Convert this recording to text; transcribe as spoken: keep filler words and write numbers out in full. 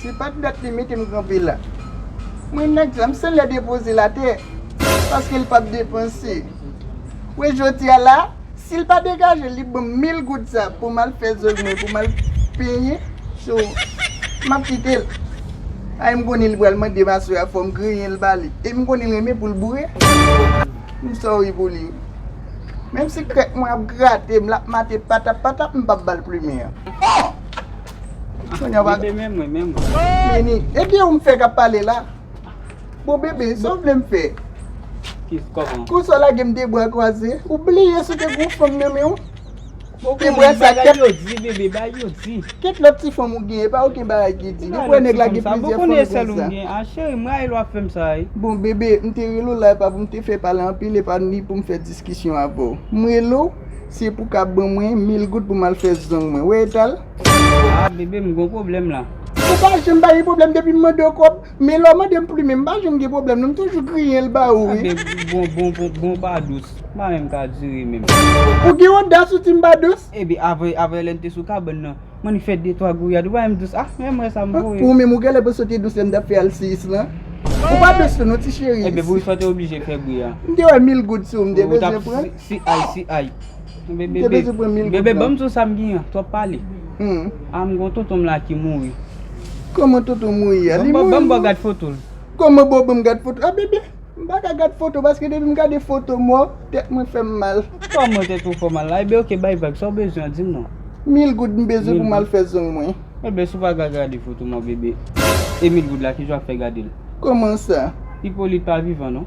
Se pa t dat li mete m kanpe la. Mwen nèg sa, m se lè depoze l atè, paske l p ap depanse. Wè jodi a la, si l pa degaje l, li ban m mil goud sa pou m al fè zong mwen, pou m al penyen, so, m ap kite l. Ay, m konnen li pral mande m aswè a, fò m griyen l ba li. E m konnen l renmen pou l boure. M sorry pou li. Menm si krèk mwen ap grate m, l ap mate patap patap, m p ap ba l plimen an. Kounye a pa. Bebe, men mwen, men mwen. Meni, e de ou m fè k ap pale la. Bon, bebe, sa w vle m fè? Kis, kòman? Kou sa w lage m de bra kwaze, ou bliye si w te gon fanm nan men w? Bon, te bwè sa bagay kèt yo di, bebe, bagay yo di. Kèt lòt ti fanm ou gen, e pa okenn bagay ki di. Depi wè nèg la gen plizyè fanm konsa. Bon, konnen sèl ou m gen. Ah, cheri, m rayi lè w ap fè m sa, wi. Bon, bebe, m te rele w la, e pa pou m te fè pale anpil, e pa ni pou m fè diskisyon avè w. M rele w, se pou ka ban mwen mil goud pou m al fè zong mwen. Wè eta l? Ah, bebe, m gon pwoblèm la. Ou pa janm ba gen pwoblèm depi m mande w kòb. Men lè w mande m plimen, m pa janm gen pwoblèm, non, m toujou griyen l ba ou, wi. Anben, bon, bon, bon, bon, pa dous. M pa menm ka dire menm. Ou gen odas ou di m pa dous? Ebyen, avè, avè lè n te sou kabann nan, mwen fè de twa gouyad, ou pa menm dous. Ah, men mwen sa m voye. Ou menm, ou genlè panse w te dous lè m t ap fè alseyis lan. Ou pa dous tou, non, ti cheri. Ebyen, pou sa w te oblije fè bri a. M te wè mil goud sou ou, m te bezwen pran. Si, si, ay, si, ay. Bebe, bebe, ban m di w sa m gen an, twòp pale. Hmm. Ah, m gon tonton m la ki mouri. Kòman tonton mouri a? Li mouri? Ban m ba w gad foto l. Kòman ba w ban m gad foto? Ah, bebe, m pa ka gad foto paske depi m gade foto mò, tèt mwen fè m mal. Kòman tèt ou fè w mal la? Ebyen, oke, bay vag, sa w bezwen an, di m non. Mil goud m bezwen pou m al fè zong mwen. Ebyen, si w pa ka gade foto mò, bebe, e mil goud la, kijan w ap fè gade l? Kòman sa? Ipolit pa vivan, non.